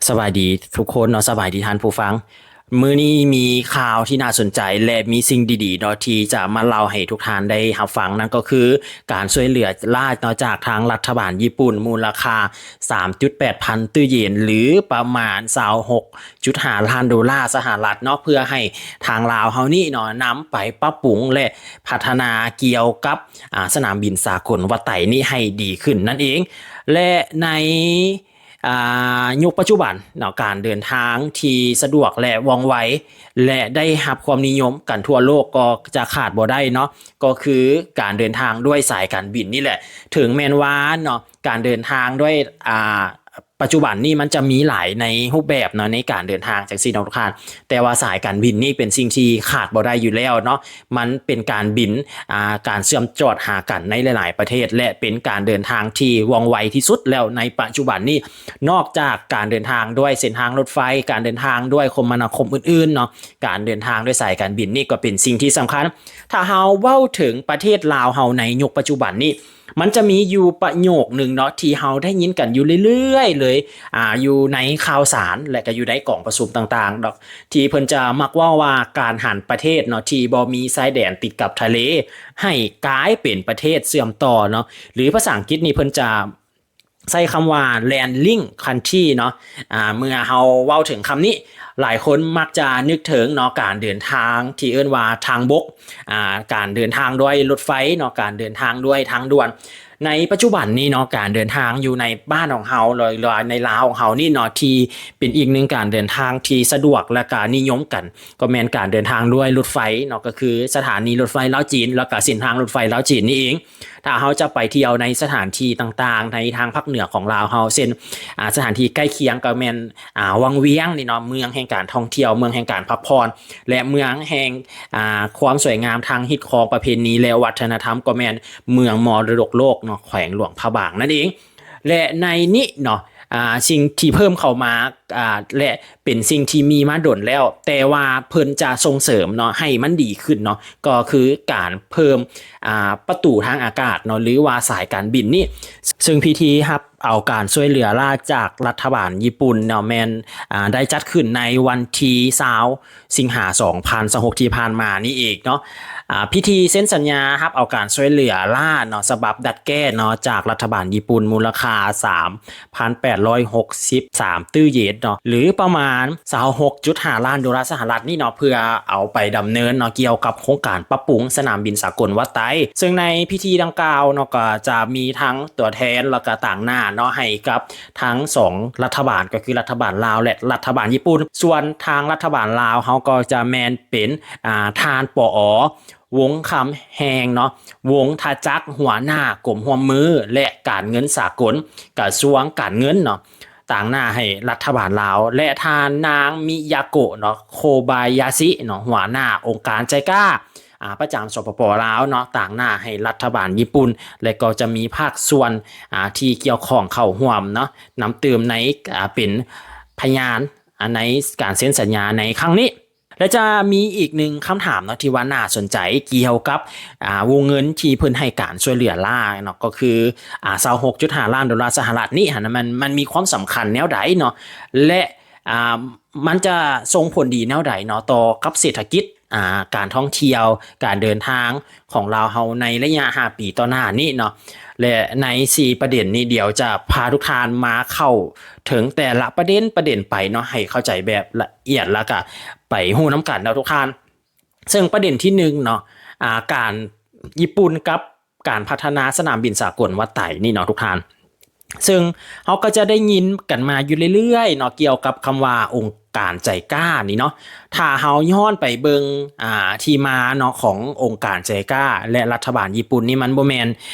ສະບາຍດີທຸກຄົນເນາະ ສະບາຍດີທ່ານຜູ້ຟັງ. ມື້ນີ້ມີຂ່າວທີ່ໜ້າສົນໃຈ ແລະ ມີສິ່ງດີໆເນາະ ທີ່ຈະມາເລົ່າໃຫ້ທຸກທ່ານໄດ້ຮັບຟັງ, ນັ້ນກໍຄືການຊ່ວຍເຫຼືອຫຼ້າເນາະ ຈາກທາງລັດຖະບານຍີ່ປຸ່ນ ມູນລະຄ່າສາມຈຸດແປດພັນຕື້ເຢນ ຫຼື ປະມານຊາວຫົກຈຸດຫ້າລ້ານໂດລາສະຫະລັດເນາະ ເພື່ອໃຫ້ທາງລາວເຮົານີ້ເນາະ ນຳໄປປັບປຸງ ແລະ ພັດທະນາກ່ຽວກັບ ອາ ສະໜາມບິນສາກົນວັດໄຕນີ້ໃຫ້ດີຂຶ້ນນັ້ນເອງ. ແລະ ໃນ ອາ ຍຸກປັດຈຸບັນເນາະ ການເດີນທາງທີ່ສະດວກ ແລະ ວ່ອງໄວ ແລະ ໄດ້ຮັບຄວາມນິຍົມກັນທົ່ວໂລກ ກໍຈະຂາດບໍ່ໄດ້ເນາະ ກໍຄືການເດີນທາງດ້ວຍສາຍການບິນນີ້ແຫຼະ. ເຖິງແມ່ນວ່າເນາະ ການເດີນທາງດ້ວຍ ອາ ປັດຈຸບັນນີ້ມັນຈະມີຫຼາຍໃນຮູບແບບເນາະ ໃນການເດີນທາງຈັ່ງຊີ້ເນາະທຸກທ່ານ, ແຕ່ວ່າສາຍການບິນນີ້ເປັນສິ່ງທີ່ຂາດບໍ່ໄດ້ຢູ່ແລ້ວເນາະ. ມັນເປັນການບິນ ອາ ການເຊື່ອມຈອດຫາກັນໃນຫຼາຍໆປະເທດ ແລະ ເປັນການເດີນທາງທີ່ວ່ອງໄວທີ່ສຸດແລ້ວໃນປັດຈຸບັນນີ້. ນອກຈາກການເດີນທາງດ້ວຍເສັ້ນທາງລົດໄຟ, ການເດີນທາງດ້ວຍຄົມມະນາຄົມອື່ນໆເນາະ, ການເດີນທາງດ້ວຍສາຍການບິນນີ້ກໍເປັນສິ່ງທີ່ສຳຄັນ. ຖ້າເຮົາເວົ້າເຖິງປະເທດລາວເຮົາໃນຍຸກປັດຈຸບັນນີ້ ມັນຈະມີຢູ່ປະໂຫຍກໜຶ່ງເນາະ ທີ່ເຮົາໄດ້ຍິນກັນຢູ່ເລື້ອຍໆເລີຍ ອາ ຢູ່ໃນຂ່າວສານ ແລະ ກໍຢູ່ໃນກອງປະຊຸມຕ່າງໆດອກ ທີ່ເພິ່ນຈະມັກເວົ້າວ່າ ການຫັນປະເທດເນາະ ທີ່ບໍ່ມີຊາຍແດນຕິດກັບທະເລ ໃຫ້ກາຍເປັນປະເທດເຊື່ອມຕໍ່ເນາະ ຫຼື ພາສາອັງກິດນີ້ເພິ່ນຈະໃຊ້ຄຳວ່າ Land Link Country ເນາະ. ອາ ເມື່ອເຮົາເວົ້າເຖິງຄຳນີ້ ຫຼາຍຄົນມັກຈະນຶກເຖິງເນາະ ການເດີນທາງທີ່ເອີ້ນວ່າທາງບົກ ອາ ການເດີນທາງດ້ວຍລົດໄຟເນາະ, ການເດີນທາງດ້ວຍທາງດ່ວນ. ໃນປັດຈຸບັນນີ້ເນາະ ການເດີນທາງຢູ່ໃນບ້ານຂອງເຮົາ ຫຼືວ່າໃນລາວຂອງເຮົານີ້ເນາະ ທີ່ເປັນອີກໜຶ່ງການເດີນທາງທີ່ສະດວກ ແລະ ກະນິຍົມກັນ ກໍແມ່ນການເດີນທາງດ້ວຍລົດໄຟເນາະ, ກໍຄືສະຖານີລົດໄຟລາວຈີນ ແລ້ວກະເສັ້ນທາງລົດໄຟລາວຈີນນີ້ເອງ. ຖ້າເຮົາຈະໄປທ່ຽວໃນສະຖານທີ່ຕ່າງໆ ໃນທາງພາກເໜືອຂອງລາວເຮົາ ເຊັ່ນ ອາ ສະຖານທີ່ໃກ້ຄຽງກໍແມ່ນ ອາ ວັງວຽງນີ້ເນາະ, ເມືອງແຫ່ງການທ່ອງທ່ຽວ, ເມືອງແຫ່ງການພັກຜ່ອນ ແລະ ເມືອງແຫ່ງ ອາ ຄວາມສວຍງາມທາງຮີດຄອງປະເພນີ ແລະ ວັດທະນະທຳ ກໍແມ່ນເມືອງມໍລະດົກໂລກເນາະ, ແຂວງຫຼວງພະບາງນັ້ນເອງ. ແລະ ໃນນີ້ເນາະ ອາ ສິ່ງທີ່ເພີ່ມເຂົ້າມາ ອາ ແລະ ເປັນສິ່ງທີ່ມີມາດົນແລ້ວ, ແຕ່ວ່າເພິ່ນຈະສົ່ງເສີມເນາະ ໃຫ້ມັນດີຂຶ້ນເນາະ, ກໍຄືການເພີ່ມ ອາ ປະຕູທາງອາກາດເນາະ ຫຼືວ່າສາຍການບິນນີ້. ເຊິ່ງພິທີຮັບເອົາການຊ່ວຍເຫຼືອລ້າຈາກລັດຖະບານຍີ່ປຸ່ນເນາະ ແມ່ນ ອາ ໄດ້ຈັດຂຶ້ນໃນວັນທີຊາວ ສິງຫາ ສອງພັນຊາວຫົກ ທີ່ຜ່ານມານີ້ເອງເນາະ. ອາ ພິທີເຊັນສັນຍາຮັບເອົາການຊ່ວຍເຫຼືອລ້າເນາະ ສະບັບດັດແກ້ເນາະ ຈາກລັດຖະບານຍີ່ປຸ່ນ ມູນລະຄ່າສາມພັນແປດຮ້ອຍຫົກສິບສາມຕື້ເຢນເນາະ ຫຼືປະມານຊາວຫົກຈຸດຫ້າລ້ານໂດລາສະຫະລັດນີ້ເນາະ ເພື່ອເອົາໄປດຳເນີນເນາະ ກ່ຽວກັບໂຄງການປັບປຸງສະໜາມບິນສາກົນວັດໄຕ. ເຊິ່ງໃນພິທີດັ່ງກ່າວເນາະ ກໍຈະມີທັງຕົວແທນ ແລ້ວກໍຕາງໜ້າເນາະ ໃຫ້ກັບທັງສອງລັດຖະບານ ກໍຄືລັດຖະບານລາວ ແລະ ລັດຖະບານຍີ່ປຸ່ນ. ສ່ວນທາງລັດຖະບານລາວເຮົາກໍຈະແມ່ນເປັນ ອາ ທ່ານ ປອ ວົງຄຳແຮງເນາະ ວົງທະຈັກ ຫົວໜ້າກົມຮ່ວມມື ແລະ ການເງິນສາກົນ ກະຊວງການເງິນເນາະ ຕາງໜ້າໃຫ້ລັດຖະບານລາວ ແລະ ທ່ານນາງ ມິຍາໂກະເນາະ ໂຄບາຍາຊິເນາະ ຫົວໜ້າອົງການໄຈກາ ອາ ປະຈຳ ສປປ ລາວເນາະ ຕາງໜ້າໃຫ້ລັດຖະບານຍີ່ປຸ່ນ ແລະ ກໍຈະມີພາກສ່ວນ ອາ ທີ່ກ່ຽວຂ້ອງເຂົ້າຮ່ວມເນາະ ນຳຕື່ມໃນ ອາ ເປັນພະຍານ ອາ ໃນການເຊັນສັນຍາໃນຄັ້ງນີ້. ແລະ ຈະມີອີກໜຶ່ງຄຳຖາມເນາະ ທີ່ວ່າໜ້າສົນໃຈກ່ຽວກັບ ອາ ວົງເງິນທີ່ເພິ່ນໃຫ້ການຊ່ວຍເຫຼືອລ້າເນາະ ກໍຄື ອາ ຊາວຫົກຈຸດຫ້າລ້ານໂດລາສະຫະລັດນີ້ຫັ້ນນະ ມັນ ມັນມີຄວາມສຳຄັນແນວໃດເນາະ ແລະ ອາ ມັນຈະສົ່ງຜົນດີແນວໃດເນາະ ຕໍ່ກັບເສດຖະກິດ ອາ ການທ່ອງທ່ຽວ ການເດີນທາງຂອງລາວເຮົາໃນໄລຍະຫ້າປີຕໍ່ໜ້ານີ້ເນາະ. ແລະ ໃນສີ່ປະເດັນນີ້ ດຽວຈະພາທຸກທ່ານມາເຂົ້າເຖິງແຕ່ລະປະເດັນ ປະເດັນໄປເນາະ ໃຫ້ເຂົ້າໃຈແບບລະອຽດ ແລ້ວກະໄປຮູ້ນຳກັນເນາະທຸກທ່ານ. ເຊິ່ງປະເດັນທີໜຶ່ງເນາະ ອາ ການ ຍີ່ປຸ່ນກັບການພັດທະນາສະໜາມບິນສາກົນວັດໄຕນີ້ເນາະທຸກທ່ານ. ເຊິ່ງເຮົາກໍຈະໄດ້ຍິນກັນມາຢູ່ເລື້ອຍໆເນາະ ກ່ຽວກັບຄຳວ່າອົງການໄຈການີ້ເນາະ. ຖ້າເຮົາຍ້ອນໄປເບິ່ງ ອາ ທີ່ມາເນາະ ຂອງອົງການໄຈກາ ແລະ ລັດຖະບານຍີ່ປຸ່ນນີ້ ມັນບໍ່ແມ່ນ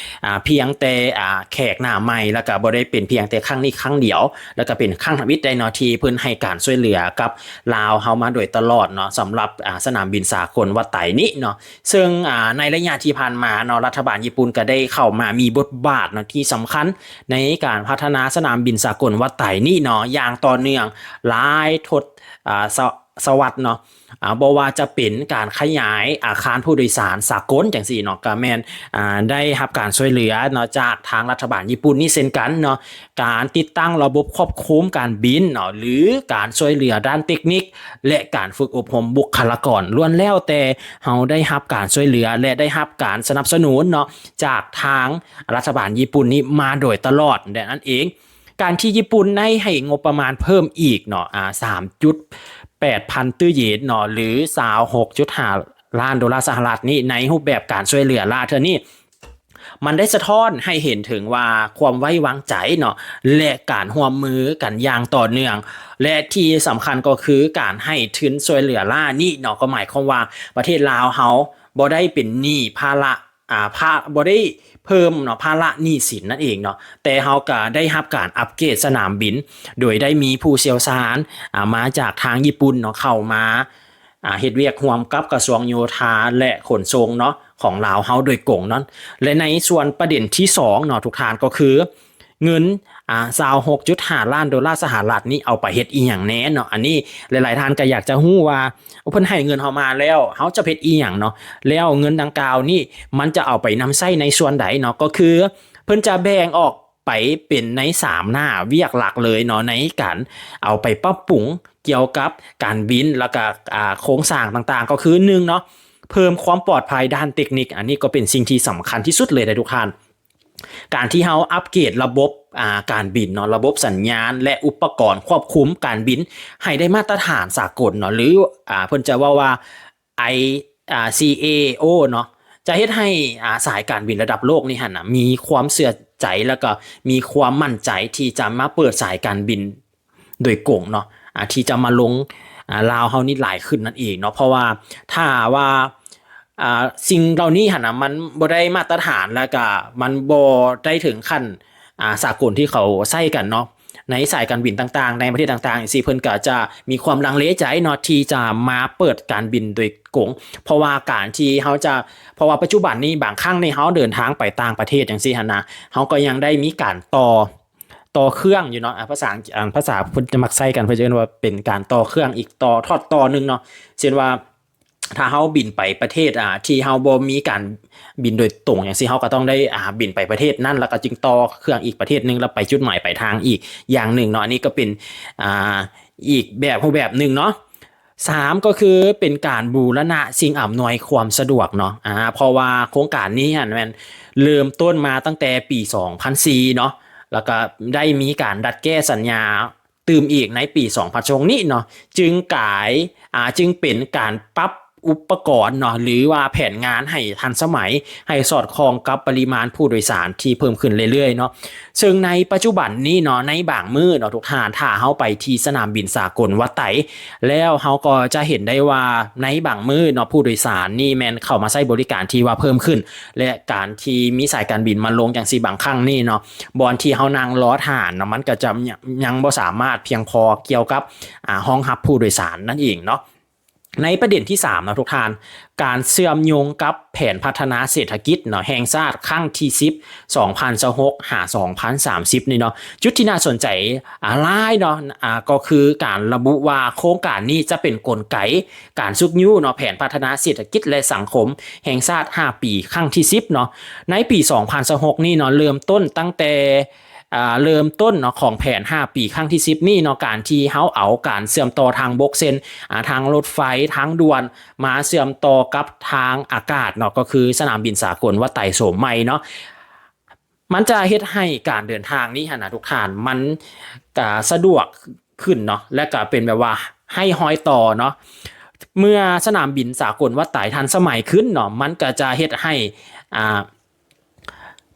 ອາ ພຽງແຕ່ ອາ ແຂກໜ້າໃໝ່ ແລ້ວກໍບໍ່ໄດ້ເປັນພຽງແຕ່ຄັ້ງນີ້ຄັ້ງດຽວ ແລ້ວກໍເປັນຄັ້ງທຳອິດໄດເນາະ ທີ່ເພິ່ນໃຫ້ການຊ່ວຍເຫຼືອກັບລາວເຮົາມາໂດຍຕະຫຼອດເນາະ ສຳລັບ ອາ ສະໜາມບິນສາກົນວັດໄຕນີ້ເນາະ. ເຊິ່ງ ອາ ໃນໄລຍະທີ່ຜ່ານມາເນາະ ລັດຖະບານຍີ່ປຸ່ນກໍໄດ້ເຂົ້າມາມີບົດບາດເນາະ ທີ່ສຳຄັນໃນການພັດທະນາສະໜາມບິນສາກົນວັດໄຕນີ້ເນາະ ຢ່າງຕໍ່ເນື່ອງຫຼາຍທົດ ອາ ສະ ສະຫວັດເນາະ ອາ ບໍ່ວ່າຈະເປັນການຂະຫຍາຍອາຄານຜູ້ໂດຍສານສາກົນຈັ່ງຊີ້ເນາະ ກະແມ່ນ ອາ ໄດ້ຮັບການຊ່ວຍເຫຼືອເນາະ ຈາກທາງລັດຖະບານຍີ່ປຸ່ນນີ້ເຊັ່ນກັນເນາະ ການຕິດຕັ້ງລະບົບຄວບຄຸມການບິນເນາະ ຫຼື ການຊ່ວຍເຫຼືອດ້ານເຕັກນິກ ແລະ ການຝຶກອົບຮົມບຸກຄະລາກອນ ລ້ວນແລ້ວແຕ່ເຮົາໄດ້ຮັບການຊ່ວຍເຫຼືອ ແລະ ໄດ້ຮັບການສະໜັບສະໜູນເນາະ ຈາກທາງລັດຖະບານຍີ່ປຸ່ນນີ້ມາໂດຍຕະຫຼອດ ແລະ ນັ້ນເອງ ການທີ່ຍີ່ປຸ່ນໄດ້ໃຫ້ງົບປະມານເພີ່ມອີກເນາະ ອາ ສາມຈຸດແປດພັນຕື້ເຢນເນາະ ຫຼື ຊາວຫົກຈຸດຫ້າລ້ານໂດລາສະຫະລັດນີ້ ໃນຮູບແບບການຊ່ວຍເຫຼືອລ້າເທື່ອນີ້ ມັນໄດ້ສະທ້ອນໃຫ້ເຫັນເຖິງວ່າຄວາມໄວ້ວາງໃຈເນາະ ແລະ ການຮ່ວມມືກັນຢ່າງຕໍ່ເນື່ອງ ແລະ ທີ່ສຳຄັນກໍຄືການໃຫ້ທຶນຊ່ວຍເຫຼືອລ້ານີ້ເນາະ ກໍໝາຍຄວາມວ່າປະເທດລາວເຮົາບໍ່ໄດ້ເປັນໜີ້ພາລະ ອາ ພາ ບໍ່ໄດ້ເພີ່ມເນາະ ພາລະໜີ້ສິນນັ້ນເອງເນາະ ແຕ່ເຮົາກະໄດ້ຮັບການອັບເກຣດສະໜາມບິນ ໂດຍໄດ້ມີຜູ້ຊ່ຽວຊານ ອາ ມາຈາກທາງຍີ່ປຸ່ນເນາະ ເຂົ້າມາ ອາ ເຮັດວຽກຮ່ວມກັບກະຊວງໂຍທາ ແລະ ຂົນສົ່ງເນາະ ຂອງລາວເຮົາໂດຍກົງນັ້ນ ແລະ ໃນສ່ວນປະເດັນທີສອງເນາະ ທຸກທ່ານ ກໍຄື ເງິນ ອາ ຊາວຫົກຈຸດຫ້າລ້ານໂດລາສະຫະລັດນີ້ເອົາໄປເຮັດອີ່ຫຍັງແດ່ເນາະ? ອັນນີ້ຫຼາຍໆທ່ານກໍຢາກຈະຮູ້ວ່າ ໂອ້ ເພິ່ນໃຫ້ເງິນເຮົາມາແລ້ວ ເຮົາຈະເຮັດອີ່ຫຍັງເນາະ? ແລ້ວເງິນດັ່ງກ່າວນີ້ ມັນຈະເອົາໄປນຳໃຊ້ໃນສ່ວນໃດເນາະ? ກໍຄືເພິ່ນຈະແບ່ງອອກໄປເປັນໃນສາມໜ້າວຽກຫຼັກເລີຍເນາະ ໃນການເອົາໄປປັບປຸງກ່ຽວກັບການບິນ ແລ້ວກໍ ອາ ໂຄງສ້າງຕ່າງໆ ກໍຄື ໜຶ່ງເນາະ ເພີ່ມຄວາມປອດໄພດ້ານເຕັກນິກ ອັນນີ້ກໍເປັນສິ່ງທີ່ສຳຄັນທີ່ສຸດເລີຍເດ້ທຸກທ່ານ. ການທີ່ເຮົາອັບເກຣດລະບົບ ອາ ການບິນເນາະ ລະບົບສັນຍານ ແລະ ອຸປະກອນຄວບຄຸມການບິນໃຫ້ໄດ້ມາດຕະຖານສາກົນເນາະ ຫຼື ອາ ເພິ່ນຈະເວົ້າວ່າ ໄອ ອາ ຊີເອໂອ ເນາະ ຈະເຮັດໃຫ້ ອາ ສາຍການບິນລະດັບໂລກນີ້ຫັ້ນນະ ມີຄວາມເຊື່ອໃຈ ແລ້ວກໍມີຄວາມໝັ້ນໃຈທີ່ຈະມາເປີດສາຍການບິນ ໂດຍກົງເນາະ ອາ ທີ່ຈະມາລົງ ອາ ລາວເຮົານີ້ຫຼາຍຂຶ້ນນັ້ນເອງເນາະ ເພາະວ່າຖ້າວ່າ ອາ ສິ່ງເຫຼົ່ານີ້ຫັ້ນນະ ມັນບໍ່ໄດ້ມາດຕະຖານ ແລ້ວກະມັນບໍ່ໄດ້ເຖິງຂັ້ນ ອາ ສາກົນທີ່ເຂົາໃຊ້ກັນເນາະ ໃນສາຍການບິນຕ່າງໆ ໃນປະເທດຕ່າງໆ ຈັ່ງຊີ້ ເພິ່ນກະຈະມີຄວາມລັງເລໃຈເນາະ ທີ່ຈະມາເປີດການບິນໂດຍກົງ ເພາະວ່າການທີ່ເຮົາຈະ ເພາະວ່າປັດຈຸບັນນີ້ບາງຄັ້ງນີ້ເຮົາເດີນທາງໄປຕ່າງປະເທດຈັ່ງຊີ້ຫັ້ນນະ ເຮົາກໍຍັງໄດ້ມີການຕໍ່ ຕໍ່ເຄື່ອງຢູ່ເນາະ ອາ ພາສາອັງກິດ ອາ ພາສາເພິ່ນຈະມັກໃຊ້ກັນ ເພິ່ນຈະເອີ້ນວ່າເປັນການຕໍ່ເຄື່ອງອີກ ຕໍ່ ທອດຕໍ່ໜຶ່ງເນາະ ເຊັ່ນວ່າ ຖ້າເຮົາບິນໄປປະເທດ ອາ ທີ່ເຮົາບໍ່ມີການບິນໂດຍຕົງຈັ່ງຊີ້ ເຮົາກໍຕ້ອງໄດ້ ອາ ບິນໄປປະເທດນັ້ນ ແລ້ວກໍຈຶ່ງຕໍ່ເຄື່ອງອີກປະເທດໜຶ່ງ ແລ້ວໄປຈຸດໝາຍປາຍທາງອີກຢ່າງໜຶ່ງເນາະ ອັນນີ້ກໍເປັນ ອາ ອີກແບບ ຮູບແບບໜຶ່ງເນາະ. ສາມ ກໍຄືເປັນການບູລະນະສິ່ງອຳນວຍຄວາມສະດວກເນາະ ອາ ເພາະວ່າໂຄງການນີ້ຫັ້ນແມ່ນເລີ່ມຕົ້ນມາຕັ້ງແຕ່ປີສອງພັນສີ່ເນາະ ແລ້ວກໍໄດ້ມີການດັດແກ້ສັນຍາຕື່ມອີກໃນປີສອງພັນສອງນີ້ເນາະ ຈຶ່ງກາຍ ອາ ຈຶ່ງເປັນການປັບອຸປະກອນເນາະ ຫຼືວ່າແຜນງານໃຫ້ທັນສະໄໝ ໃຫ້ສອດຄ່ອງກັບປະລິມານຜູ້ໂດຍສານທີ່ເພີ່ມຂຶ້ນເລື້ອຍໆເນາະ. ເຊິ່ງໃນປັດຈຸບັນນີ້ເນາະ ໃນບາງມື້ເນາະ ທຸກທ່ານ ຖ້າເຮົາໄປທີ່ສະໜາມບິນສາກົນວັດໄຕ ແລ້ວເຮົາກໍຈະເຫັນໄດ້ວ່າໃນບາງມື້ເນາະ ຜູ້ໂດຍສານນີ້ແມ່ນເຂົ້າມາໃຊ້ບໍລິການທີ່ວ່າເພີ່ມຂຶ້ນ ແລະ ການທີ່ມີສາຍການບິນມາລົງຈັ່ງຊີ້ບາງຄັ້ງນີ້ເນາະ ບ່ອນທີ່ເຮົານັ່ງລໍຖ້າເນາະ ມັນກໍຈະ ຍັງ ຍັງບໍ່ສາມາດພຽງພໍກ່ຽວກັບ ອາ ຮອງຮັບຜູ້ໂດຍສານນັ້ນເອງເນາະ. ໃນປະເດັນທີສາມເນາະ ທຸກທ່ານ ການເຊື່ອມໂຍງກັບແຜນພັດທະນາເສດຖະກິດເນາະ ແຫ່ງຊາດຄັ້ງທີສິບ ສອງພັນຊາວຫົກ ຫາ ສອງພັນສາມສິບນີ້ເນາະ ຈຸດທີ່ໜ້າສົນໃຈ ອາ ຫຼາຍເນາະ ອາ ກໍຄືການລະບຸວ່າໂຄງການນີ້ຈະເປັນກົນໄກການຊຸກຍູ້ເນາະ ແຜນພັດທະນາເສດຖະກິດ ແລະ ສັງຄົມແຫ່ງຊາດຫ້າປີ ຄັ້ງທີສິບເນາະ ໃນປີສອງພັນຊາວຫົກນີ້ເນາະ ເລີ່ມຕົ້ນຕັ້ງແຕ່ ອາ ເລີ່ມຕົ້ນເນາະ ຂອງແຜນຫ້າປີຄັ້ງທີສິບນີ້ເນາະ ການທີ່ເຮົາເອົາການເຊື່ອມຕໍ່ທາງບົກ ເຊັ່ນ ອາ ທາງລົດໄຟ ທາງດ່ວນ ມາເຊື່ອມຕໍ່ກັບທາງອາກາດເນາະ ກໍຄືສະໜາມບິນສາກົນວັດໄຕໂສມໃໝ່ເນາະ ມັນຈະເຮັດໃຫ້ການເດີນທາງນີ້ຫັ້ນນະ ທຸກທ່ານ ມັນກະສະດວກຂຶ້ນເນາະ ແລະ ກະເປັນແບບວ່າໄຮ້ຮອຍຕໍ່ເນາະ ເມື່ອສະໜາມບິນສາກົນວັດໄຕທັນສະໄໝຂຶ້ນເນາະ ມັນກະຈະເຮັດໃຫ້ ອາ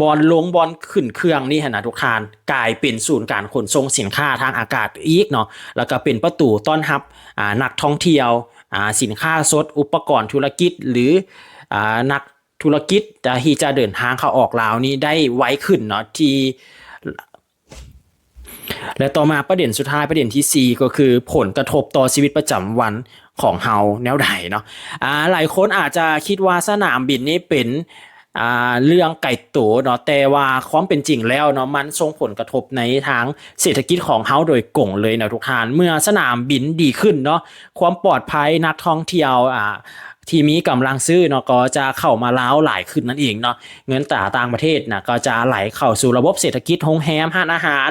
ບ່ອນລົງບ່ອນຂຶ້ນເຄື່ອງນີ້ຫັ້ນນະ ທຸກທ່ານ ກາຍເປັນສູນການຂົນສົ່ງສິນຄ້າທາງອາກາດອີກເນາະ ແລ້ວກໍເປັນປະຕູຕ້ອນຮັບ ອາ ນັກທ່ອງທ່ຽວ ອາ ສິນຄ້າສົດ ອຸປະກອນທຸລະກິດ ຫຼື ອາ ນັກທຸລະກິດ ທີ່ຈະເດີນທາງເຂົ້າອອກລາວນີ້ໄດ້ໄວຂຶ້ນເນາະ ທີ່ ແລະ ຕໍ່ມາປະເດັນສຸດທ້າຍ ປະເດັນທີສີ່ ກໍຄືຜົນກະທົບຕໍ່ຊີວິດປະຈຳວັນຂອງເຮົາແນວໃດເນາະ ອາ ຫຼາຍຄົນອາດຈະຄິດວ່າສະໜາມບິນນີ້ເປັນ ອ່າ ເລື່ອງໄກໂຕເນາະ, ແຕ່ວ່າຄວາມເປັນຈິງແລ້ວເນາະ ມັນສົ່ງຜົນກະທົບໃນທາງເສດຖະກິດຂອງເຮົາໂດຍກົງເລີຍເນາະທຸກທ່ານ. ເມື່ອສະໜາມບິນດີຂຶ້ນເນາະ, ຄວາມປອດໄພ, ນັກທ່ອງທ່ຽວ ອ່າ ທີ່ມີກຳລັງຊື້ເນາະ ກໍຈະເຂົ້າມາລາວຫຼາຍຂຶ້ນນັ້ນເອງເນາະ. ເງິນຕາຕ່າງປະເທດນະ ກໍຈະໄຫຼເຂົ້າສູ່ລະບົບເສດຖະກິດ, ໂຮງແຮມ, ຮ້ານອາຫານ,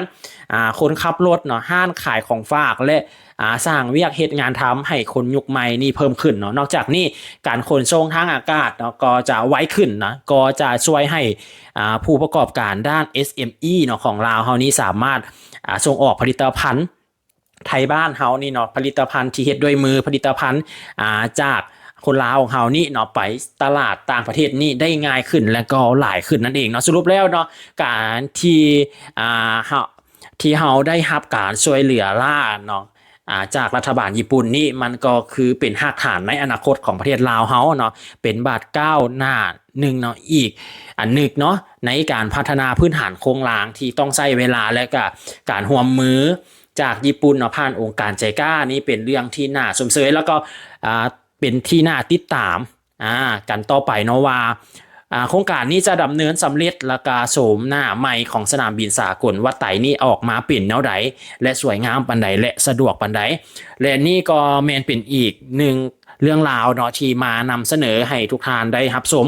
ອ່າ ຄົນຂັບລົດເນາະ, ຮ້ານຂາຍຂອງຝາກ ແລະ ອ່າ ສ້າງວຽກເຮັດງານທຳໃຫ້ຄົນຍຸກໃໝ່ນີ້ເພີ່ມຂຶ້ນເນາະ. ນອກຈາກນີ້ ການຂົນສົ່ງທາງອາກາດເນາະ ກໍຈະໄວຂຶ້ນນະ, ກໍຈະຊ່ວຍໃຫ້ ອ່າ ຜູ້ປະກອບການດ້ານ ເອສເອັມອີ ເນາະ ຂອງລາວເຮົານີ້ສາມາດ ອ່າ ສົ່ງອອກຜະລິດຕະພັນໄທບ້ານເຮົານີ້ເນາະ, ຜະລິດຕະພັນທີ່ເຮັດດ້ວຍມື, ຜະລິດຕະພັນ ອ່າ ຈາກຄົນລາວຂອງເຮົານີ້ເນາະ ໄປຕະຫຼາດຕ່າງປະເທດນີ້ໄດ້ງ່າຍຂຶ້ນ ແລະ ກໍຫຼາຍຂຶ້ນນັ້ນເອງເນາະ. ສະຫຼຸບແລ້ວເນາະ ການທີ່ ອ່າ ເຮົາ ທີ່ເຮົາໄດ້ຮັບການຊ່ວຍເຫຼືອລ້າເນາະ ອ່າ ຈາກລັດຖະບານຍີ່ປຸ່ນນີ້ ມັນກໍຄືເປັນຮາກຖານໃນອະນາຄົດຂອງປະເທດລາວເຮົາເນາະ, ເປັນບາດກ້າວໜ້າໜຶ່ງເນາະ ອີກອັນໜຶ່ງເນາະ ໃນການພັດທະນາພື້ນຖານໂຄງລ່າງທີ່ຕ້ອງໃຊ້ເວລາ ແລະ ກະການຮ່ວມມືຈາກຍີ່ປຸ່ນເນາະ ຜ່ານອົງການໄຈກາ ນີ້ເປັນເລື່ອງທີ່ໜ້າຊົມເຊີຍ ແລ້ວກໍ ອ່າ ເປັນທີ່ໜ້າຕິດຕາມ ອ່າ ກັນຕໍ່ໄປເນາະວ່າ ອ່າ ໂຄງການນີ້ຈະດຳເນີນສຳເລັດ ແລ້ວກະໂສມໜ້າໃໝ່ຂອງສະໜາມບິນສາກົນວັດໄຕນີ້ອອກມາເປັນແນວໃດ ແລະ ສວຍງາມປານໃດ ແລະ ສະດວກປານໃດ. ແລະ ນີ້ກໍແມ່ນເປັນອີກໜຶ່ງເລື່ອງລາວເນາະ ທີ່ມານຳສະເໜີໃຫ້ທຸກທ່ານໄດ້ຮັບຊົມ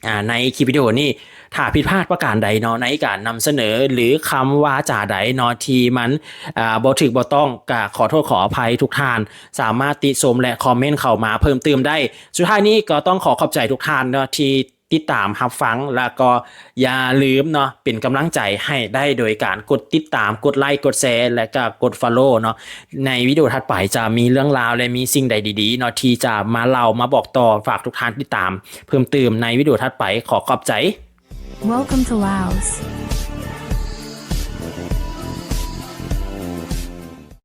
ອ່າ ໃນຄລິບວິດີໂອນີ້. ຖ້າຜິດພາດປະການໃດເນາະ ໃນການນຳສະເໜີ ຫຼື ຄຳວາຈາໃດເນາະ ທີ່ມັນ ອ່າ ບໍ່ຖືກບໍ່ຕ້ອງ ກະຂໍໂທດຂໍອະໄພ. ທຸກທ່ານສາມາດຕິຊົມ ແລະ ຄອມເມັນເຂົ້າມາເພີ່ມຕື່ມໄດ້. ສຸດທ້າຍນີ້ກໍຕ້ອງຂໍຂອບໃຈທຸກທ່ານເນາະ ທີ່ຕິດຕາມຮັບຟັງ ແລ້ວກໍຢ່າລືມເນາະ ເປັນກຳລັງໃຈໃຫ້ໄດ້ໂດຍການກົດຕິດຕາມ, ກົດໄລ, ກົດແຊ ແລະ ກໍກົດ follow ເນາະ. ໃນວິດີໂອຖັດໄປຈະມີເລື່ອງລາວ ແລະ ມີສິ່ງໃດດີໆເນາະ ທີ່ຈະມາເລົ່າມາບອກຕໍ່. ຝາກທຸກທ່ານຕິດຕາມເພີ່ມຕື່ມໃນວິດີໂອຖັດໄປ. ຂໍຂອບໃຈ. Welcome to Laos.